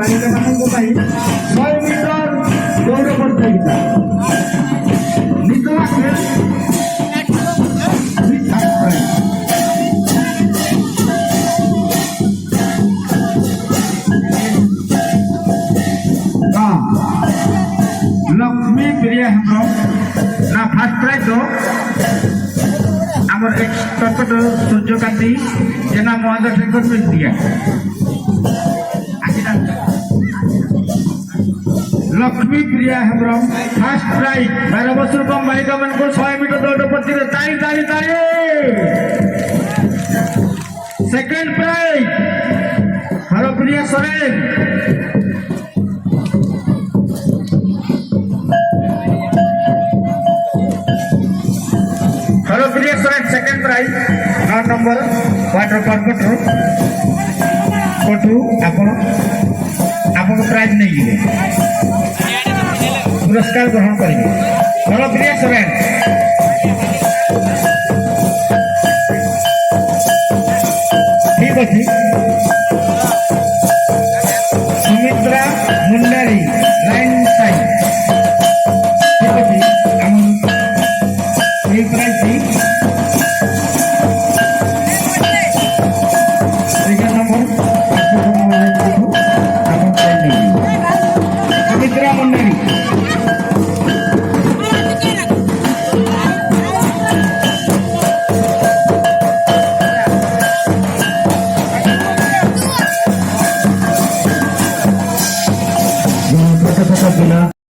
ବାଳିକାମାନଙ୍କ ପାଇଁ 100 ମିଟର ଦୌଡ଼ ପ୍ରତିଯୋଗିତା। ନିତଲା ଖେଳ ଫାର୍ଷ୍ଟ ପ୍ରାଇଜ୍। ହଁ, ଲକ୍ଷ୍ମୀ ପ୍ରିୟା ହେମ୍ବ୍ରମ ନା, ଫାର୍ଷ୍ଟ ପ୍ରାଇଜ୍ ତ ଆମର ଏକ୍ସ କର୍କଟ ସୂର୍ଯ୍ୟକାନ୍ତି ଜେନା ମହାଦଶଙ୍କ ଦିଆ। Lakshmi Priya Hembram first prize. 12 ବର୍ଷରୁ କମ୍ ବାଳିକାମାନଙ୍କୁ 100 ମିଟର ଦୌଡ଼ ପ୍ରତିଯୋଗିତା। ତାଳି, ତାଳି, ତାଳି। Second prize Harapriya Soren. Harapriya Soren second prize. 9 number ୱାର୍ଡର କର୍କଟରୁ କୋଠୁ ଆପଣ ଆପଣଙ୍କ ପ୍ରାଇଜ୍ ନେଇଯିବେ, ପୁରସ୍କାର ଗ୍ରହଣ କରିବେ। ହରପ୍ରିୟା ସରେନ। ଠିକ ଅଛି। ସୁମିତ୍ରା ମୁଣ୍ଡାରୀ, ଲାଇନ୍ ସାଇ। ଠିକ ଅଛି। ଆମ ଏଇ ପ୍ରାଇଜଟି 11 ନମ୍ବର ଆପଣ ପ୍ରାଇଜ୍ ନେଇଯିବେ। ସୁମିତ୍ରା ମୁଣ୍ଡାରୀ। ଛୋଟ ଛୋଟ ପିଲା।